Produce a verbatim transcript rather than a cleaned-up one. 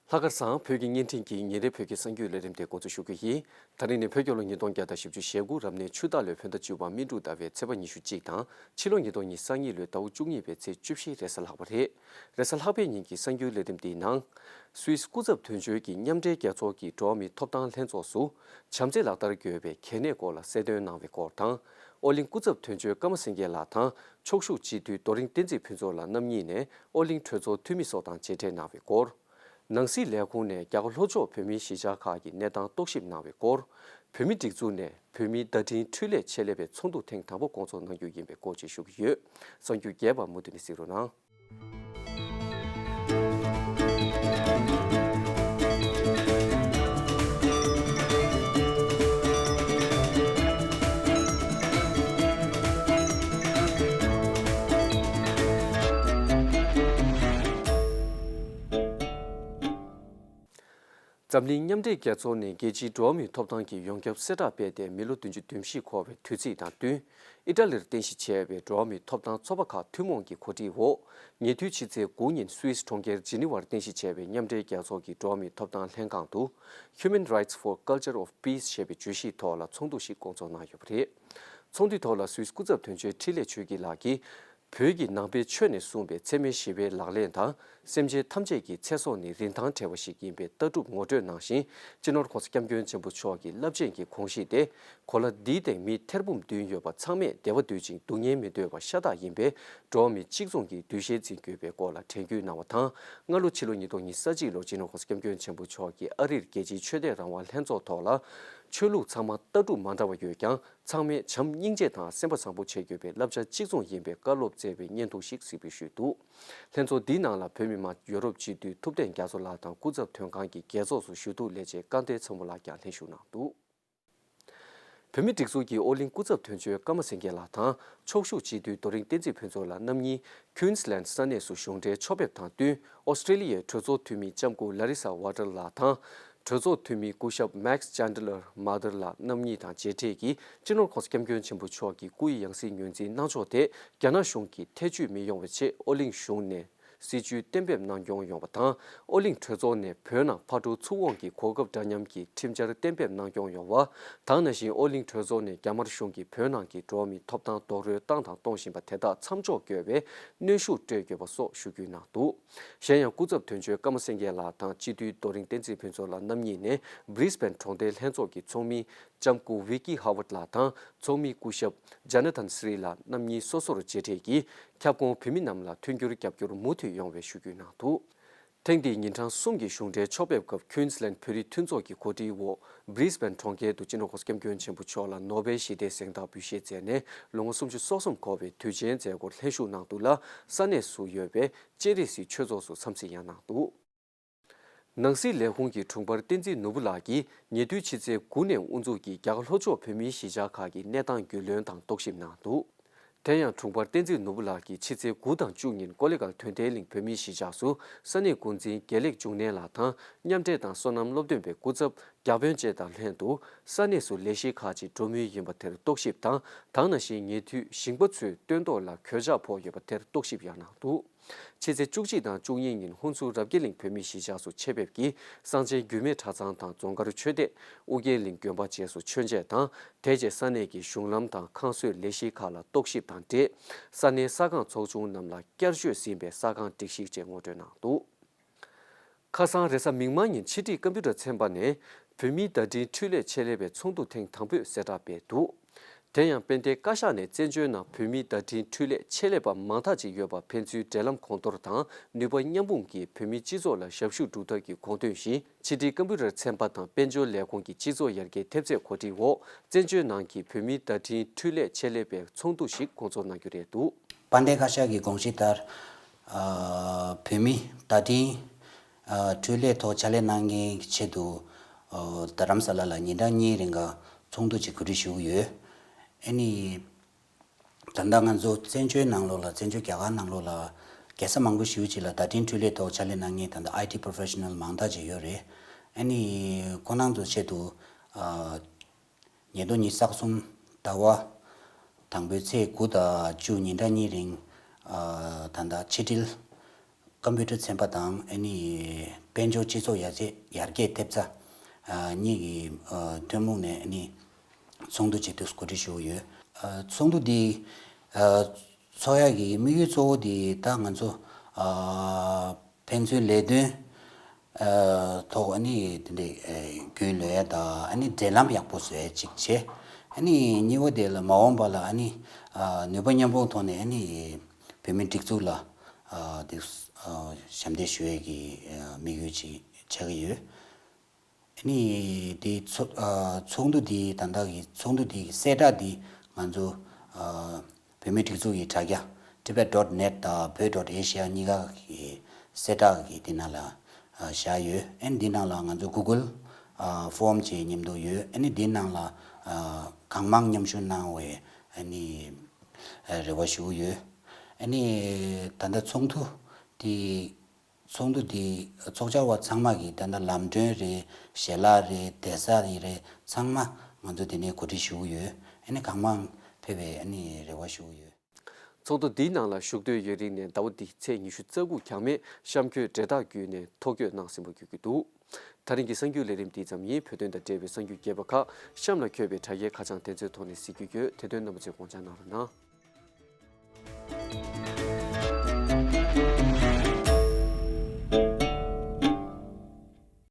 ལྷག་དཀར་བཟང་། བོད་ཀྱི་བརྙན་འཕྲིན་གྱི་ཉིན་རེའི་བོད་ཀྱི་གསར་འགྱུར་ལས་རིམ་དེ་འགོ་འཛུགས་ཞུ་རྒྱུ་ཡིན། ད་རིང་ནི་བོད་རྒྱལ་ལོ་ཉིས་སྟོང་བརྒྱ་དང་བཞི་བཅུ་ཞེ་དགུ་རབ་གནས་ཆུ་སྟག་ལོའི་བོད་ཟླ་བཅུ་པ་སྨིན་དྲུག་ཟླ་བའི་ཚེས་པ་ཉི་ཤུ་གཅིག་དང་། ཕྱི་ལོ་ཉིས་སྟོང་ཉི་ཤུ་རྩ་གཉིས་ལོའི་ཟླ་བ་བཅུ་གཉིས་པའི་ཚེས་བཅུ་བཞི་རེས་གཟའ་ལྷག་པ་རེད། རེས་གཟའ་ལྷག་པའི་ཉིན་གྱི་གསར་འགྱུར་ལས་རིམ་འདིའི་ནང་། སུད་སི་སྐུ་ཚབ་དོན་གཅོད་ཀྱིས་མཉམ་འབྲེལ་རྒྱལ་ཚོགས་ཀྱི་འགྲོ་བ་མིའི་ཐོབ་ཐང་ལྷན་ཚོགས་སུ། བྱམས་བརྩེ་ལག་བསྟར་དགོས་པའི་གལ་གནད་སྐོར་ལ་གསལ་སྟོན་གནང་བའི་སྐོར་དང་། ཨོ་གླིང་སྐུ་ཚབ་དོན་གཅོད་ཀརྨ་སེང་གེ་ལགས་དང་། ཕྱོགས་བཞུགས་སྤྱི་འཐུས་རྡོ་རིང་བསྟན་འཛིན་ཕུན་ཚོགས་ལགས་རྣམ་གཉིས་ནས་ཨོ་གླིང་གྲོས་ཚོགས་འཐུས་མི་སོགས་དང་མཇལ་འཕྲད་གནང་བའི་སྐོར། ནང་སྲིད་ལས་ཁུངས་ནས་རྒྱ་གར་ལྷོ་ཕྱོགས་བོད་མིའི་གཞིས་ཆགས་ཁག་གི་གནས་སྟངས་རྟོག་ཞིབ་གནང་བའི་སྐོར། བོད་མིའི་སྒྲིག་འཛུགས་ནས་བོད་མིའི་བརྡ་འཕྲིན་འཕྲུལ་ལས་ཆེད་ལས་པའི་ཚོགས་འདུ་ཐེངས་དང་པོ་སྐོང་ཚོགས་གནང་རྒྱུ་ཡིན་པའི་སྐོར་བཅས་ཞུ་གི་ཡོད། གསར་འགྱུར་རྒྱས་པ་མུ་མཐུད་ནས་གཟིགས་རོགས་གནང་། འཛམ་གླིང་མཉམ་འབྲེལ་རྒྱལ་ཚོགས་ནས་རྒྱལ་སྤྱིའི་འགྲོ་བ་མིའི་ཐོབ་ཐང་གི་ཡོངས་ཁྱབ་གསལ་བསྒྲགས་སྤེལ་ཏེ་མི་ལོ་བདུན་ཅུ་དོན་བཞི་འཁོར་བའི་དུས་ཚིགས་དང་བསྟུན། ཨི་ཊ་ལིར་རྟེན་གཞི་བྱས་པའི་འགྲོ་བ་མིའི་ཐོབ་ཐང་ཚོགས་པ་ཁག་ཐུན་མོང་གི་གོ་སྒྲིག་འོག་ཉེ་དུས་ཕྱི་ཚེས་དགུ་ཉིན་སུད་སི་གྲོང་ཁྱེར་ཇི་ནི་ཝར་རྟེན་གཞི་བྱས་པའི་མཉམ་འབྲེལ་རྒྱལ་ཚོགས་ཀྱི་འགྲོ་བ་མིའི་ཐོབ་ཐང་ལྷན་ཁང་དུ། Human Rights for Culture of Peace ཞེས་པའི་བརྗོད་གཞིའི་ཐོག་ལ་ཚོགས་འདུ་ཞིག་སྐོང་ཚོགས་གནང་ཡོད་པ་རེད། ཚོགས་འདུའི་ཐོག་ལ་སུད་སི་སྐུ་ཚབ་དོན་གཅོད་འཕྲིན་ལས་ཆོས་སྐྱིད་ལགས་ཀྱིས། བོད་ཀྱི་ནང་པའི་ཆོས་ནས་གསུངས་པའི་འཚེ་མེད་ཞི་བའི་ལག་ལེན་དང་། སེམས་ཅན་ཐམས་ཅད་ཀྱི་ཚེ་སྲོག་ནི་རིན་ཐང་བྲལ་བ་ཞིག་ཡིན་པའི་ལྟ་གྲུབ་ངོ་སྤྲོད་གནང་ཞིང་། སྤྱི་ནོར་༸གོང་ས་༸སྐྱབས་མགོན་ཆེན་པོ་མཆོག་གི་རླབས་ཆེན་གྱི་དགོངས་གཞི་སྟེ། གོ་ལ་འདིའི་སྟེང་མི་ཐེར་འབུམ་བདུན་ཡོད་པ་ཚང་མས་བདེ་བ་འདོད་ཅིང་སྡུག་བསྔལ་མི་འདོད་པ་ཤ་སྟག་ཡིན་པས། འགྲོ་བ་མི་གཅིག་མཚུངས་ཀྱི་འདུ་ཤེས་འཛིན་དགོས་པའི་སྐོར་ལ་དྲན་སྐུལ་གནང་བ་དང་། སྔ་ལོ་ཕྱི་ལོ་ཉིས་སྟོང་ཉི་ཤུ་རྩ་གཅིག་ལོར་སྤྱི་ནོར་༸གོང་ས་༸སྐྱབས་མགོན་ཆེན་པོ་མཆོག་གིས་ཨ་རིར་རྒྱལ་སྤྱིའི་ཆོས་དད་རང་དབང་ལྷན་ཚོགས་ཐོག་ལ། ཆོས་ལུགས་ཚང་མ་ལྟ་གྲུབ་མ་འདྲ་བ་ཡོད་ཀྱང་། ཚང་མས་བྱམས་སྙིང་རྗེ་དང་སེམས་པ་བཟང་པོ་བྱེད་དགོས་པའི་བསླབ་བྱ་གཅིག་མཚུངས་ཡིན་པའི་བཀའ་སློབ་སྩལ་བའི་བརྙན་ཐུང་ཞིག་གཟིགས་འབུལ་ཞུས་འདུག་ལྷན་ཚོགས་འདིའི་ནང་ལ་བོད་མི་མང་ཡོ་རོབ་སྤྱི་འཐུས་ཐུབ་བསྟན་རྒྱ་མཚོ་ལགས་དང་། སྐུ་ཚབ་དོན་ཁང་གི་རྒྱལ་ཚོགས་སུ་ཞུ་གཏུག་ལས་བྱེད་སྐལ་ལྡན་ཚེ་རིང་ལགས་ཀྱང་ལྷན་ཞུགས་གནང་འདུག་བོད་མིའི་སྒྲིག་འཛུགས་ཀྱི་ཨོ་གླིང་སྐུ་ཚབ་དོན་གཅོད་ཀརྨ་སེང་གེ་ལགས་དང་། ཕྱོགས་བཞུགས་སྤྱི་འཐུས་རྡོ་རིང་བསྟན་འཛིན་ཕུན་ཚོགས་ལགས་རྣམ་གཉིས། ཁུན་སི་ལན་ས་གནས་སུ་གཞུང་འབྲེལ་ཕྱོགས་ཕེབས་དང་བསྟུན། ཨོ་སི་ཀྲེ་ལི་ཡའི་གྲོས་ཚོགས་འཐུས་མི་ལྕམ་སྐུ་ལ་རི་ས་ཝ་ཏར་ལགས་དང་། གྲོས་ཚོགས་འཐུས་མི་སྐུ་ཞབས་མེག་སི་ཅན་ཌི་ལར་མ་ཏར་ལགས་རྣམ་གཉིས་དང་མཇལ་འཕྲད་ཀྱིས། སྤྱི་ནོར་༸གོང་ས་༸སྐྱབས་མགོན་ཆེན་པོ་མཆོག་གི་སྐུ་ཡི་ཡང་སྲིད་ངོས་འཛིན་གནང་ཕྱོགས་ཐད། རྒྱ་ནག་གཞུང་གིས་ཐེ་བྱུས་མི་ཡོང་བའི་ཆེད་ཨོ་གླིང་གཞུང་ནས་སྲིད་ཇུས་གཏན་འབེབས་གནང་སྐྱོང་ཡོང་བ་དང་། ཨོ་གླིང་གྲོས་ཚོགས་ནས་བོད་ནང་ཕར་འགྲོ་ཚུར་འོང་གི་གོ་སྐབས་འདྲ་མཉམ་གྱི་ཁྲིམས་འཆར་གཏན་འབེབས་གནང་སྐྱོང་ཡོང་བ། ད་ག་ནང་བཞིན་ཨོ་གླིང་གྲོས་ཚོགས་ནས་རྒྱ་དམར་གཞུང་གིས་བོད་ནང་གི་འགྲོ་བ་མིའི་ཐོབ་ཐང་རྡོག་རོལ་བཏང་དང་གཏོང་བཞིན་པ་དེ་དག་མཚམས་འཇོག་དགོས་པའི་གནོན་ཤུགས་སྤྲོད་དགོས་པ་སོགས་ཞུ་རྒྱུ་གནང་འདུག་གཞན་ཡང་། སྐུ་ཚབ་དོན་གཅོད་ཀརྨ་སེང་གེ་ལགས་དང་སྤྱི་འཐུས་རྡོ་རིང་བསྟན་འཛིན་ཕུན་ཚོགས་ལགས་རྣམ་གཉིས་ནས་སྦྲིས་བྷེན་གྲོང་རྡལ་ལྷན་ཚོགས་ཀྱི་ཚོགས་མི་ལྕམ་སྐུ་ཝི་ཀི་ཧ་ཝར་ལགས་དང་ཚོགས་མི་སྐུ་ཞབས་ཇ་ན་ཐན་སི་རི་ལགས་རྣམ་གཉིས་སོ་སོར་མཇལ་འཕྲད་ཀྱིས། ཁྱབ་ཁོངས་བོད་མི་རྣམས་ལ་མཐུན་འགྱུར་རྒྱབ་སྐྱོར་མུ་མཐུད་ཡོང་བའི་ཞུ་རྒྱུ་གནང་འདུག་ཐེངས་འདིའི་ཉིན་གྲངས་གསུམ་གྱི་གཞུང་འབྲེལ་ཕྱོགས་ཕེབས་སྐབས། ཁུན་སི་ལན་བོད་རིགས་མཐུན་ཚོགས་ཀྱི་གོ་སྒྲིག་འོག་སྦྲིས་བྷེན་གྲོང་ཁྱེར་དུ་སྤྱི་ནོར་༸གོང་ས་༸སྐྱབས་མགོན་ཆེན་པོ་མཆོག་ལ་ནོ་བེལ་ཞི་བདེའི་གཟེངས་རྟགས་འབུལ་བཞེས་མཛད་ནས། ལོ་ངོ་སུམ་ཅུ་སོ་གསུམ་འཁོར་བའི་དུས་ཆེན་མཛད་སྒོར་ལྷན་ཞུགས་གནང་འདུག་ལ། ས་གནས་སུ་ཡོད་པའི་སྤྱན་རས་གཟིགས་ཆོས་ཚོགས་སུ་འཚམས་གཟིགས་ཡང་གནང་འདུག་ནང་སྲིད་ལས་ཁུངས་ཀྱི་དྲུང་འཕར་བསྟན་འཛིན་ནོར་བུ་ལགས་ཀྱིས། ཉེ་དུས་ཕྱི་ཚེས་དགུ་ནས་དབུ་འཛུགས་ཀྱིས་རྒྱ་གར་ལྷོ་ཕྱོགས་བོད་མིའི་གཞིས་ཆགས་ཁག་གི་གནས་སྟངས་རྒྱུས་ལོན་དང་རྟོག་ཞིབ་གནང་འདུག་དེ་ཡང་། དྲུང་འཕར་བསྟན་འཛིན་ནོར་བུ་ལགས་ཀྱིས་ཕྱི་ཚེས་དགུ་དང་བཅུ་ཉིན་ཀོ་ལི་གྷལ་དོན་ལྡན་གླིང་བོད་མིའི་གཞིས་ཆགས་སུ་ས་གནས་འགོ་འཛིན་དགེ་ལེགས་འབྱུང་གནས་ལགས་དང་། མཉམ་འབྲེལ་དང་སོ་ནམ་སློབ་སྟོན་པའི་སྐུ་ཚབ་བརྒྱ་དཔོན་བཅས་དང་ལྷན་དུ་ས་གནས་སུ་ལས་གཞི་ཁག་ཅིག་འགྲོ་མུས་ཡིན་པ་དེར་རྟོག་ཞིབ་དང་། ད་ག་ནང་བཞིན་ཉེ་དུས་ཞིང་པ་ཚོའི་སྟོན་ཐོག་ལ་གོད་ཆག་ཕོག་ཡོད་པ་དེར་རྟོག་ཞིབ་ཡང་གནང་འདུག་ཕྱི་ཚེས་བཅུ་གཅིག་དང་བཅུ་གཉིས་ཉིན་ཧུན་སུར་རབ་རྒྱས་གླིང་བོད་མིའི་གཞིས་ཆགས་སུ་ཆེད་ཕེབས་ཀྱིས། གསང་ཆེན་རྒྱུད་སྨད་གྲྭ་ཚང་དང་རྫོང་དཀར་ཆོས་སྡེ། ཨུ་རྒྱན་གླིང་དགོན་པ་བཅས་སུ་མཆོད་མཇལ་དང་། དེ་རྗེས་ས་གནས་ཀྱི་གཞུང་ལམ་དང་ཁང་བཟོའི་ལས་གཞིའི་ཁག་ལ་རྟོག་ཞིབ་དང་འབྲེལ། ས་གནས་ས་ཁང་ཚོགས་ཆུང་རྣམས་ལ་བསྐྱར་བཅོས་ཟིན་པའི་ས་ཁང་སྒྲིག་གཞི་བཅས་ངོ་སྤྲོད་གནང་འདུག་ཁ་སང་རེས་གཟའ་མིག་དམར་ཉིན་ཕྱི་དྲིལ་ཀམ་པུ་ཊར་ཚན་པ་ནས་བོད་མིའི་བརྡ་འཕྲིན་འཕྲུལ་ལས་ཆེད་ལས་པའི་ཚོགས་འདུ་ཐེངས་དང་པོས་གསལ་བསྒྲགས་སྤེལ་འདུག་དེ་ཡང་དཔལ་ལྡན་བཀའ་ཤག་ནས་བཙན་བྱོལ་ནང་བོད་མིའི་བརྡ་འཕྲིན་འཕྲུལ་ལས་ཆེད་ལས་པ་མང་དག་ཅིག་ཡོད་པ་ཕན་ཚུན་འབྲེལ་ལམ་གོང་མཐོར་དང་ནུས་པ་མཉམ་སྤུངས་ཀྱིས་བོད་མིའི་སྤྱི་ཚོགས་ལ་ཞབས་ཞུ་སྒྲུབ་ཐབས་ཀྱི་དགོངས་དོན་བཞིན། ཕྱི་དྲིལ་ཀམ་པུ་ཊར་ཚན་པ་དང་དཔལ་འབྱོར་ལས་ཁུངས་ཀྱི་སྤྱི་ཚོགས་ཡར་རྒྱས་ཐེབས་རྩའི་གོ་སྒྲིག་འོག་བཙན་བྱོལ་ནང་གི་བོད་མིའི་བརྡ་འཕྲིན་འཕྲུལ་ལས་ཆེད་ལས་པའི་ཚོགས་འདུ་ཞིག་སྐོང་ཚོགས་གནང་རྒྱུ་རེད་འདུག་དཔལ་ལྡན་བཀའ་ཤག་གི་དགོངས་གཞི་ལྟར། ཨ། བོད་མིའི་བརྡ་འཕྲིན། ཨ། འཕྲུལ་ལས་ཐོག་ཕྱག་ལས་གནང་མཁན་གྱི་ཆེད་དུ། ཨ། རྡ་རམ་ས་ལ་ལ་ཉིན་གྲངས་གཉིས་རིང་ག་ཚོགས་འདུ་ཅིག་གོ་སྒྲིག་ཞུ་གི་ཡོད། ཨ་ནི། ད་ལྟ་ང་ཚོ་བཙན་བྱོལ་ནང་ལོགས་ལ། བཙན་བྱོལ་རྒྱ་གར་ནང་ལོགས་ལ་རྒྱལ་ས་མང་པོ་ཞེ་པོ་ཅིག་ལ་བརྡ་འཕྲིན་འཕྲུལ་ལས་ཐོག་ཕྱག་ལས་གནང་མཁན་ད་ལྟ་ཨའི་ཊི་པོ་རོ་ཕེ་ཤ་ནལ་མང་དག་ཅིག་ཡོད་རེད། ཨ་ནི་ཁོང་རྣམ་ཚོའི་ཆེད་དུ། ཨ། ཉིས་སྟོང་ཉི་ཤུ་རྩ་གསུམ་ཟླ་བ་དང་པོའི་ཚེས་དགུ་དང་བཅུ་ཉིན་གྲངས་གཉིས་རིང་། ཨ། ད་ལྟ་ཕྱི་དྲིལ་ ཀམ་པུ་ཊར་ཚན་པ་དང་ཨ་ནི་དཔལ་འབྱོར་སྤྱི་ཚོགས་ཡར་རྒྱས་ཡར་རྒྱས་ཐེབས་རྩ་ཨ་གཉིས་ཀྱི་ཨ་ཐུན་མོང་ནས་ཨ་ནི་ཚོགས་འདུ་ཅིག་ཏུ་གོ་སྒྲིག་ཞུས་ཡོད། ཨ་ཚོགས་འདུ་འདི་ཨ་ཚོགས་ཡག་གི་དམིགས་ཡུལ་གཙོ་བོ་འདི་ད་ང་ཚོ་ཨ་ཕན་ཚུན་ལས་དོན་ཨ་ཐོག་ཨ་ནི་དེ་འདྲའི་ཨ་རྒྱུས་ལོན་ཡ་དང་ཨ་ནི་འབྲེལ་ལམ་ཡག་པོ་བཟོ་ཡ་ཅིག་བྱས། ཨ་ནི་གཉིས་པ་དེ་ལ་མ་འོངས་པ་ལ་ཨ་ནི་ཨ་ནུས་པ་མཉམ་སྤུངས་ཐོག་ནས་ཨ་ནི་བོད་མིའི་སྒྲིག་འཛུགས་ལ་ཨ་དེ་ཨ་ཞབས་འདེགས་ཞུ་ཡས་ཀྱི་ཨ་དམིགས་ཡུལ་ཅིག་ཆགས་ཀྱི་ཡོད། ཨ་ནི་དེ་ཚོ་ཨ་ཚོགས་འདུ་དེ་ད་ལྟ་གི་ཚོགས་འདུ་དེ་གི་གསལ་བསྒྲགས་དེ་ང་ཚོ་ཨ་བོད་མིའི་སྒྲིག་འཛུགས་ཀྱི་དྲ་རྒྱ་tibet dot net དང་བོད་dot asia གཉིས་ཀ་གི་གསལ་བསྒྲགས་ཀྱི་དེ་ནང་ལ་ཨ་བཞག་ཡོད། ཨ་ནི་དེ་ནང་ལ་ང་ཚོ་Google ཨ་form བཅས་མཉམ་དུ་ཡོད། ཨ་ནི་དེ་ནང་ལ་ཨ་གང་མང་མཉམ་ཞུགས་གནང་བའི་ཨ་ནི་ཨ་རེ་བ་ཞུ་གི་ཡོད། ཨ་ནི་ད་ལྟ་ཚོགས་འདུ་དེ་ཚོགས་འདུ་འདི་ཚོགས་བཅར་བ་ཚང་མ་གིས་ད་ལྟ་ལམ་གྲོན་རེད། ཞལ་ལག་རེད། བསྡད་ས་རེད། ཚང་མ་ང་ཚོ་འདི་ནས་གོ་སྒྲིག་ཞུ་གི་ཡོད། ཨ་ནི་གང་མང་ཕེབས་པའི་ཨ་ནི་རེ་བ་ཞུ་གི་ཡོད། ཚོགས་འདུ་འདིའི་ནང་ལ་ཞུགས་འདོད་ཡོད་རིགས་ནས་ཟླ་བ་འདིའི་ཚེས་ཉི་ཤུ་རྩ་དགུ་གྱ་མའི་གཤམ་འཁོད་འབྲེལ་ཐག་བརྒྱུད་ནས་ཐོ་འགོད་གནང་ཟིན་པ་བརྗོད་ཀྱི་འདུག་ད་རིང་གི་གསར་འགྱུར་ལས་རིམ་འདི་ཙམ་ཡིན། བོད་དོན་དང་འབྲེལ་བའི་གསར་འགྱུར་རྒྱས་པ་ཁག་གཤམ་ལ་འཁོད་པའི་དྲ་རྒྱའི་ཁ་བྱང་དེ་ཚོའི་ཐོག་ནས་གཟིགས་རྒྱུ་ཡོད། དེ་དོན་རྣམ་པ་ཚོས་དགོངས་འཇགས་གནང་རོགས་གནང་།